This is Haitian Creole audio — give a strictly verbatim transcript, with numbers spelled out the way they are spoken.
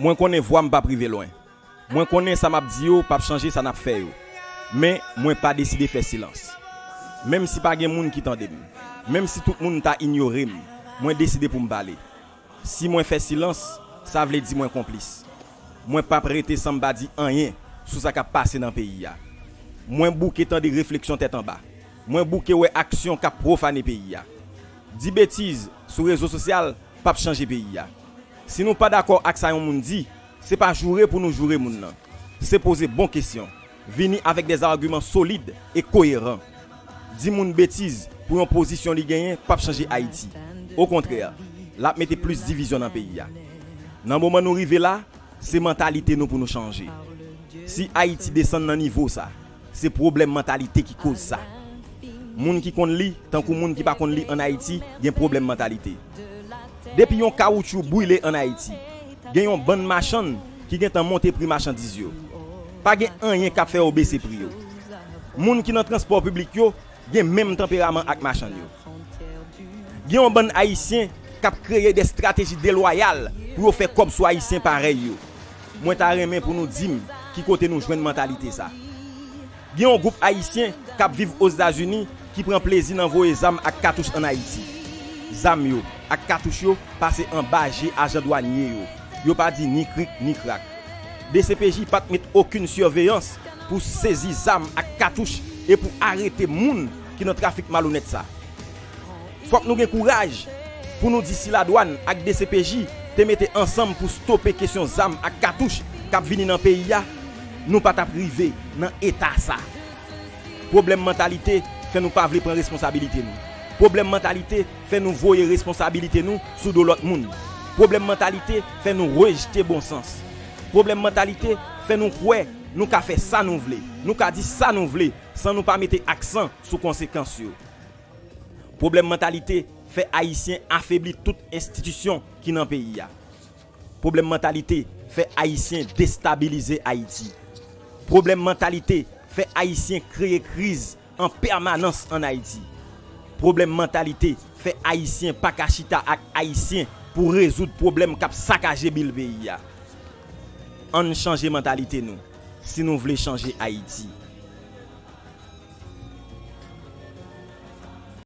Mwen konnen vwa m p ap rive lwen. Mwen konnen sa m ap di yo p ap chanje sa n ap fè yo. Men, mwen pa deside fè silans. Menm si pa gen moun ki tande m, menm si tout moun ta inyore m, mwen deside pou m pale. Si mwen fè silans, sa vle di mwen konplis. Mwen p ap rete san m pa di anyen sou sa k ap pase nan peyi a. Mwen bouke tande refleksyon tèt anba. Mwen bouke wè aksyon k ap pwofane peyi a. Di betiz sou rezo sosyal p ap chanje peyi a. Si nou pa dakò ak sa yon moun di, se pa joure pou nou joure moun nan. Se poze bon kesyon. Vini avèk dè agiman solid e koyeran. Di moun betiz pou yon pozisyon li genyen p ap chanje Ayiti. Okontrè, l ap mete plis divizyon nan peyi a. Nan moman nou rive la, se mantalite nou pou nou chanje. Si Ayiti desann nan nivo sa, se pwoblèm mantalite ki koz sa. Moun ki konn li, tankou moun ki pa konn li ann Ayiti, gen pwoblèm mantalite. Depi yon kawoutchou brile ann Ayiti, gen yon bann machann ki gentan monte pri machandiz yo. Pa gen anyen k ap fè yo bese pri yo. Moun ki nan transpò piblik yo gen menm tanperaman ak machann yo. Gen yon bann Ayisyen k ap kreye de estrateji delwayal pou yo fè kòb sou Ayisyen parèy yo. Mwen ta renmen pou nou di m ki kote nou jwenn mantalite sa. Gen yon gwoup Ayisyen k ap viv Ozetazini ki pran plezi nan voye zam ak katouch ann Ayiti. Zam yo ak katouch yo pase anba je ajan dwanye yo. Yo pa di ni krik ni krak. D C P J pa t met okenn siveyans pou sezi zam ak katouch e pou arete moun ki nan trafik malonèt sa. Fòk nou gen kouraj pou nou di si ladwàn ak D C P J te mete ansanm pou stope kesyon zam ak katouch k ap vini nan peyi a, nou pa t ap rive nan eta sa. Pwoblèm mantalite fè nou pa vle pran responsabilite nou. Pwoblèm mantalite fè nou voye responsabilite nou sou do lòt moun. Pwoblèm mantalite fè nou rejte bon sans. Pwoblèm mantalite fè nou kwè nou ka fè sa nou vle, nou ka di sa nou vle san nou pa mete aksan sou konsekans yo. Pwoblèm mantalite fè Ayisyen afebli tout enstitisyon ki nan peyi a. Pwoblèm mantalite fè Ayisyen destabilize Ayiti. Pwoblèm mantalite fè Ayisyen kreye kriz an pèmanans ann Ayiti. Pwoblèm mantalite fè Ayisyen pa ka chita ak Ayisyen pou rezoud pwoblèm k ap sakaje bil peyi a. Ann chanje mantalite nou si nou vle chanje Ayiti.